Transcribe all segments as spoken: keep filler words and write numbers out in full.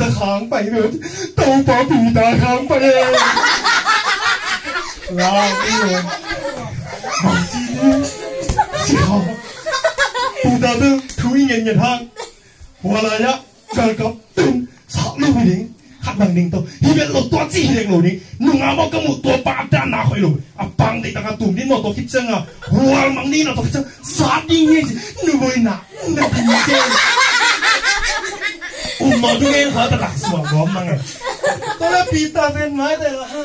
Peter khang pai lo. Topa Peter khang pai e. Lau ni lo. Bangci ni. Sikhang. Peter bel thu i ngen ngen hang. Hua lai ah galkap tun sak lo hi ding. Khat bang ding tawh hi bel lo, tua ci hi dek lo ding. Nungak mah ka muh, tua pa a dan na hoih lo. A pang deih tak a tum din maw, tua khit ciang a hual mang ding na, tua khit ciang sat ding hi ci. Nu voi na na ding ci. Um mah tu ngen kha ta tak suak gawm mang e. Tua la Peter pen mai te la ha.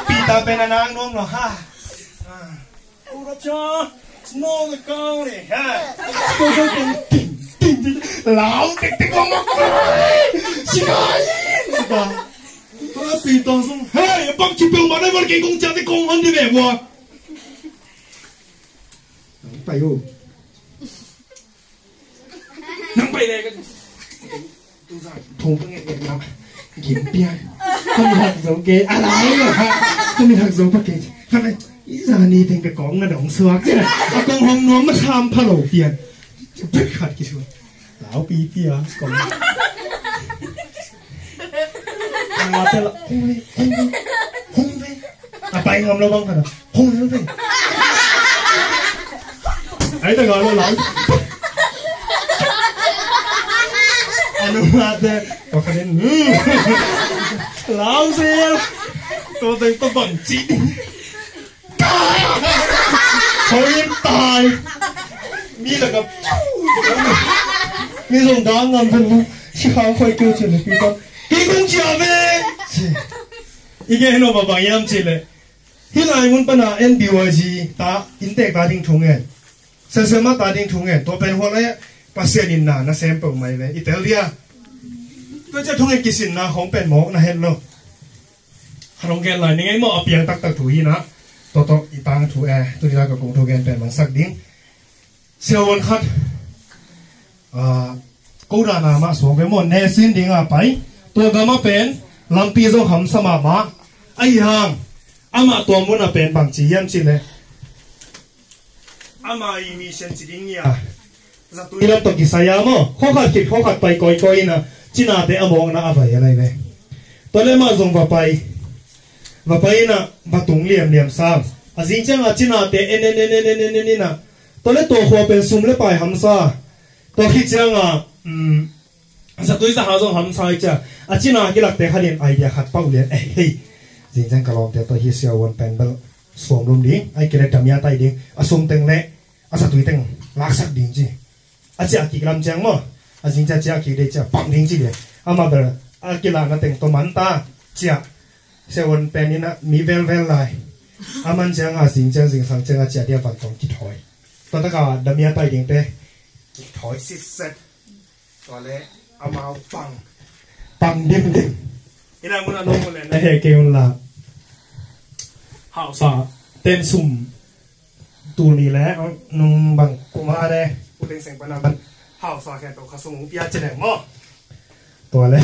Peter pen a nang nuam lo ha. Ura cha, snow the county, ha? Lau tek tek lau lau. Sikai. Tua Peter sung, hey, bang ci pel ma dai val kei kong cha te kong hon di ve wa. Nang pai o. Nang pai le ka. Thong ka nge nge na. Gim pian. Ka mi hak zo ke. A lai lo ha. Ka mi hak zo pa ke. Ka lai. I zani teng ka kong na dong suak. A kong hong nuam ma tham pha lo pian. Bek khat ki suak. Lau pi pi a kong. Ang mate la. Hong ve. Hong ve. Hong ve. A pai ngam lo bang ka na. Hong ve. Ai ta ga lo lau. Anu mate. Pakarin. Lau sel. Tua teng tua bang ci. Khoi in tai. Mi la ka. Mi zong dang ngam phen mu. Sikhang khoi keu cin le Peter. Kei kong cia ve. Ci. I gen lo ba bang hiam ci le. Hi lai mun pana N B Y G ta inntek ta ding thu ngen. Selsema ta ding thu ngen. Tua pen hua lai Pasian in na na sem peuh mai ve. I tel dia. Tua cia thu ngen kisinna khong pen mawk na het lo. Khat hong gen lai ning ei maw, a piang taktak thu hi na. Tawtawh i tang thu e, tuni la ka kong thu gen pen mansak ding. Siavuan khat, ah, ko dana mah suak ve maw, nesin dinga pai. Tua gama pen lampi zong hamsa mahmah. Ahi hang, amah tua muna pen bang ci hiam ci le. Ama i mi sian ci ding hi a. Zatui lam tawh kisai a maw. Khawkhat khit khawkhat pai kawikawi ina. Cinate a mawkna a vai a lai ve. Tua le mah zong va pai. Va pai ina va tung liamliam sam. A zing cianga cinate en en en en en en en ina. Tua le tua khua pen sum le pai hamsa. Tua khit cianga, um, zatui zaha zong hamsa i cia. A cina kilakte khatin idea khat pau lian. Eh, hei. Zing ciang ka lawmte tawh hi siavuan pen bel suam lum ding. Ai kile damia tai ding. A sum teng le a zatui teng laksak ding ci. A ciah kik lam ciang maw. A zing ciah ciah kik dei ciah pang ding ci lian. Amah bel a kilahna teng tawh man ta ciah. Siavuan pen ina mi velvel lai. A man cianga zing ciang zingsang cianga ciah dia van tawng kithawi. Tua taka damia tai dingte kithawi sitset. Tua le amau pang. Pang dimdim. Ina mun a nong mun le na he kei un la. Hausa ten sum. Tuni le nung bang kuma le. Pu Teng Seng pana ban hausa khen to kha sum pia ci leng maw. Tua le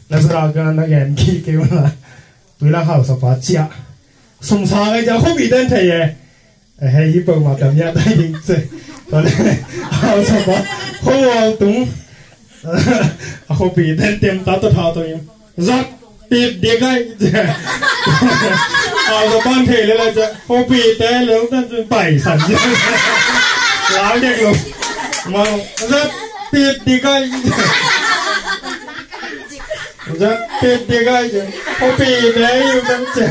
na zara ka na gen ki kei un la. Tui la hausa pa cia. Sum sa ngai cia khuapi ten thei e. Eh, hei hi peuhmah tam hiah tai ding se. Tua le hausa pa khuawal tung. A khuapi ten tem ta tawh tha tawh in. Zat pit dik ai. Hausa pan thei le lai cia. Khuapi te le tan cun pai san cia. Lau dek lo. Mau zat pit dik ai. Zat pit dik ai. Khuapi te yu tan cia.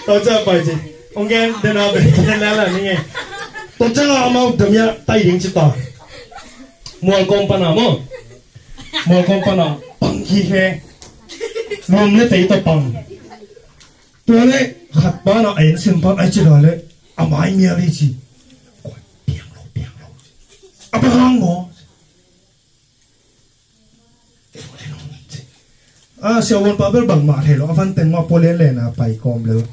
Tua cia pai ci. Ong gen dena be gen la la ni nge. Tua ciang a amau damia tai ding ci ta. Mual kawm pana maw. Mual kawm pana pang hi he. Lum le tei ta pang. Tua le khat pana a en sim pan ai ci la le. A mai mia le ci. Piang lo, piang lo. A pa hang maw. A siavuan pa bel bangmah thei lo, a van teng mah pua len len a pai kawm lel.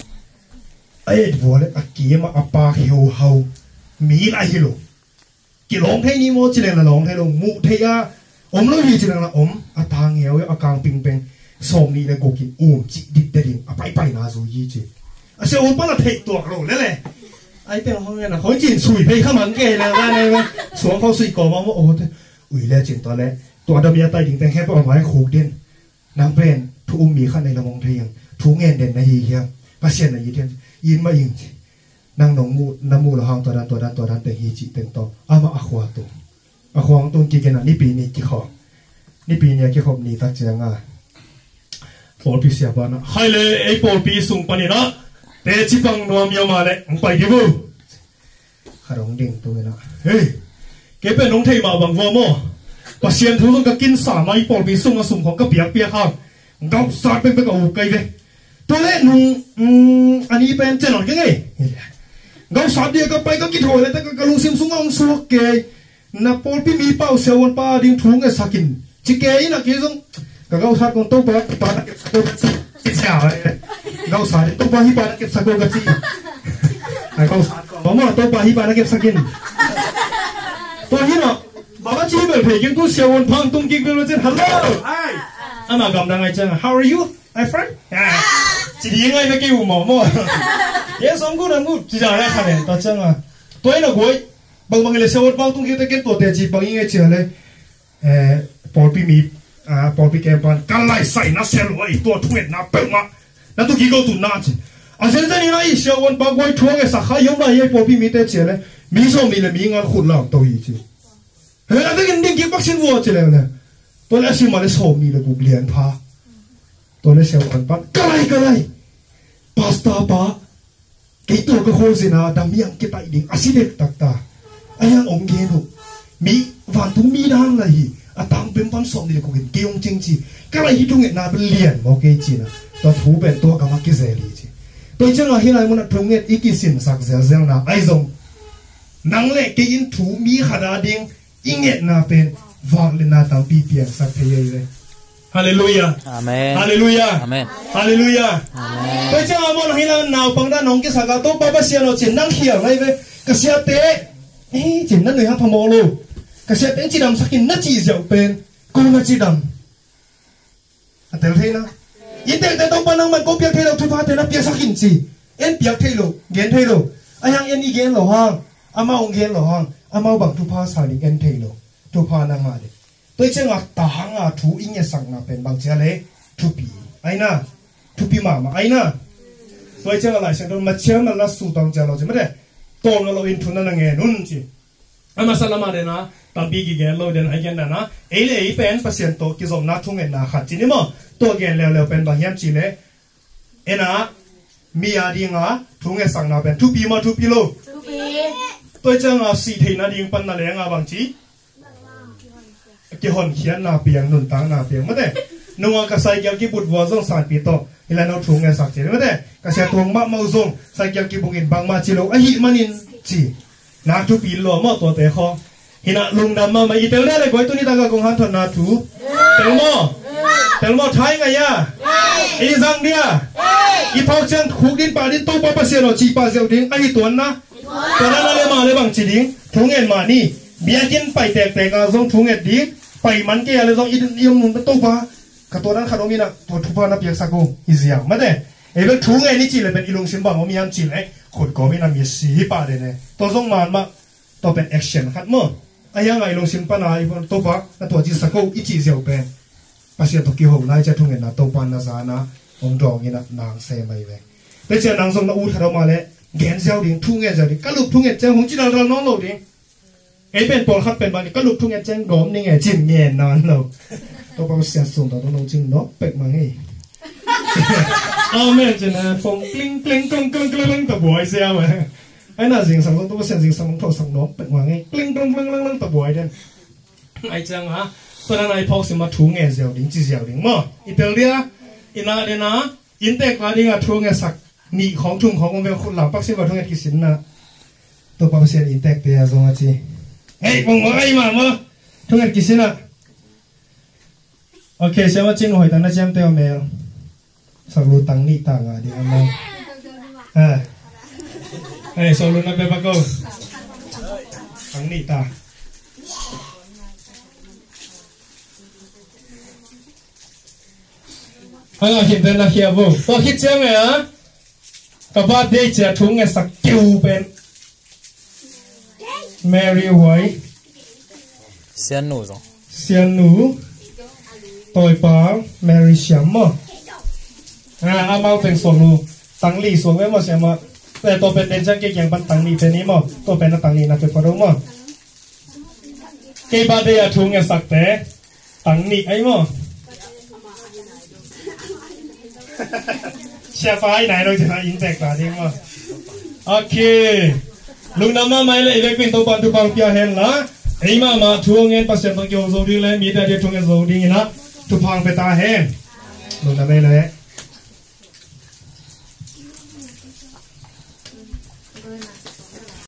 A et vua le a kim a, a pa heuhau mi la hi lo. Kilawng thei ni maw ci leng la lawng thei lo, muh thei a om lo hi ci leng la om. A tang ngeu a kang pingpeng sawm nih le guk in um cih dik dedin a paipaina zui hi ci. A siavuan pa la theih tuak lo lele. Ai peng hong na hong cin sui pei kha mang kei le la nei ma. Suang khau sui ko ma mo o te. Ui le cin to le. Tua dam ya tai ding teng he pa mai khuk din. Nang pen thu um mi khat nei lo mong thei yang. Thu ngen den na hi hiang. Pasian na i den. In ma ing. Nang nong mu na mu lo hang tua dan tua dan tua dan teng hi ci teng to. Ama a khua to. A khuang tung kik in a nipi ni kikhawm. Nipi ni a kikhawm ni tak ciang a. Pawlpi siapa na. Khai le ei pawlpi sung panin a. Teci pang nuam ia ma le. Ang pai di bu. Kha dong ding tung in a. Hei. Kei pen nong thei mah bang vua maw. Pasian thu zong ka kinsa mai pawlpi sung a sum khawng ka piak piak hang. Gausat pek pek a uk kai ve. Tua le nung, mm, ani pen cenon ke ngei. Gausat dia ka pai ka kithawi le ta ka, ka lungsim sung a ong suak kei. Na pawlpi mi pau siavuan pa ding thu nge sakin. Ci kei in a kei zong. Ka gausat kong Topa, pa na kepsak ko ka ci. Ci sia, eh. Gausat ding Topa hi pa na kepsak ko ka ci. Ai gausat ko. Mama Topa hi pa na kepsakin. Tua hi na. Baba ci bel phei king tu siavuan pang tung kik bel cin. Hello. Ai. Ama gamdang ai ciang. How are you? Ai friend? Ah, ci ding ai ve kei u maw maw. Yes, I'm good, I'm good. Ci dang ai kha nen ta ciang a. Tua ina guai. Bang bang le sewot bang tung kite ken tua te ci bang inge ci le. Eh, pawlpi mi, ah, pawlpi kem pan. Ka lai sai na sel wai tua thunget na peuh ma. Na tu ki go tu na ci. A zen zen ina i sewot bang guai thuang e sa kha yom lai ai pawlpi mi te ci le. Mi so mi le mi ngal khut lam to hi ci. He a vekin ding ki bak sin vua ci le le. Tua le a si ma le so mi le guk lian pha. Tua le siavuan pan, ka lai, ka lai. Pastor pa, kei tua ka khualzin a dam hiang kitaih ding a si dek takta. A hiang ong gen uh. Mi, vantung mi dan lai hi. A tang pem pan sawm ni le kukin kei ong cing ci. Ka lai hi thungetna pen lian maw kei ci na. Tua thu pen tua ka ma kizel hi ci. Tua i ciang a hi lai mun a thunget i kisinsak zelzel na. Ai zong. Nang le kei in thu mi khat a ding i ngetna pen vak le na tampi piangsak thei ei ve. Halleluiah. Amen. Halleluiah. Amen. Halleluiah. Amen. Tua ciang a maw nang hi la naupang dan hong kisak a Topa Pasian aw cin nang khial ngai ve. Ka siate. Eh, cin na nui hang phamawh lo. Ka siate in cidamsak in na cih ziau pen. Ko na cidam. A tel thei na. In tekte Topa nangman ko piak thei lo thupha te na piaksak in ci. En piak thei lo, gen thei lo. A hiang en i gen lo hang. Amau gen lo hang. Amau bang thupha sa ding en thei lo. Thupha na ngah ding. Tua i ciang a ta hang a thu i ngiasakna pen bang cia le thupi. Ai na. Thupi mahmah. Ai na. Tua i ciang a Lai Siangtho ma cia ma la su tawng cia lo ci mate. Tawng a lo in thu na na ngen un ci. A masa lam ah den a tampi kigen lo den a i gen dan a ei le ei pen Pasian tawh kizopna thungetna khat ci ni maw? Tua gen leuleu pen bang hiam cih leh en a mi a ding a thungetsakna pen thupi maw thupi lo? Thupi. Tua i ciang a sih theihna ding pan na leng a bang ci? Kihonkhiatna piang, nuntakna piang mate. Nung a ka cycle kibut vua zong sanpi tawh hi lai no thungetsak ci mate. Ka sia tuang mahmah uh zong cycle kibuk in bangmah ci lo ahih manin ci. Na thupi lo maw tuate khawng. Hi na lungdam mahmah i tel dia le guai tuni taka kong hanthotna thu. Tel maw? Tel maw thai ngai a? I zang dia? I phau ciang khuk din pah din Topa Pasian aw cih pah ziau ding ahi tuan na. Tua dan a le mah le bang ci ding thungen mah ni. Biakinn pai tektek a zong thunget ding. Pai man kei a le zong i, i om nun Topa. Ka tua dan khat om in a tua thupha na piaksak uh i ziau mate. Ei bel thungen i cih le pen i lungsim bang om hiam cih le khut kawm in a mi si hi pah den e. Tua zong man mah. Tua pen action khat maw. A hiang a i lungsim pan a i pan Topa na tua ci sa ko i cih ziau pen. Pasian tawh kiho nai cia thungetna Topa na zana hong dawng in a nang se mai ve. Te cia nang zong na ut khat om a le gen ziau ding thungen ziau ding ka lup thunget ciang hong ci dalral nawn lo ding. Ei pen pawlkhat pen bang ka lup thunget ciang dawm ning e cin ngen nawn lo. Topa Pasian sum ta tawh nong cing nawk pek mang ei. Amen cin a fong kling kling kling kling kling kling ta buai ziau e. Ai na zingsang zong Topa Pasian zingsang hong thawhsak nawk pek mang ei. Kling kling kling kling kling ta buai den. Ai ciang a tua na nai phawk sim a thu nge ziau ding ci ziau ding maw? I tel dia i na den a inntek la ding a thu nge sak nih khawng thum khawng om ve khut lam pak sim a thu nge kisin na. Topa Pasian inntek te a zong a ci. Hei bang bang ai ma maw? Thu nge kisin a. Ok siama cing hoih ta na ciam te a mel. Sawlu tang nih ta nga ding a mang. Ha. Hei sawlu na pe bak ko. Tang nih ta. Hanga khit pen na khia vo. Tua khit ciang e a. Ka birthday cia thu nge sak keu pen. Mary Huai. Siannu zong. Siannu. Toipa Mary Siam maw? Ah, amau teng suang nu. Tang li suang ve maw, Siam maw? Eh, tua pen den ciang kei kiang pan tang nih pen hi maw? Tua pen a tang nih na pe pha do maw? Kei birthday a thu ngetsak te tang nih ai maw? Siapa ai nai lo cina in tek ta ding maw? Okay. Lungdam mahmah le i vekpi in Topa'n thupha pia hen la. Ei mahmah thu ngen Pasian tawh kihong zo ding le mi te a dia thu ngen zo ding in a thupha pia ta hen. Lungdam ei le.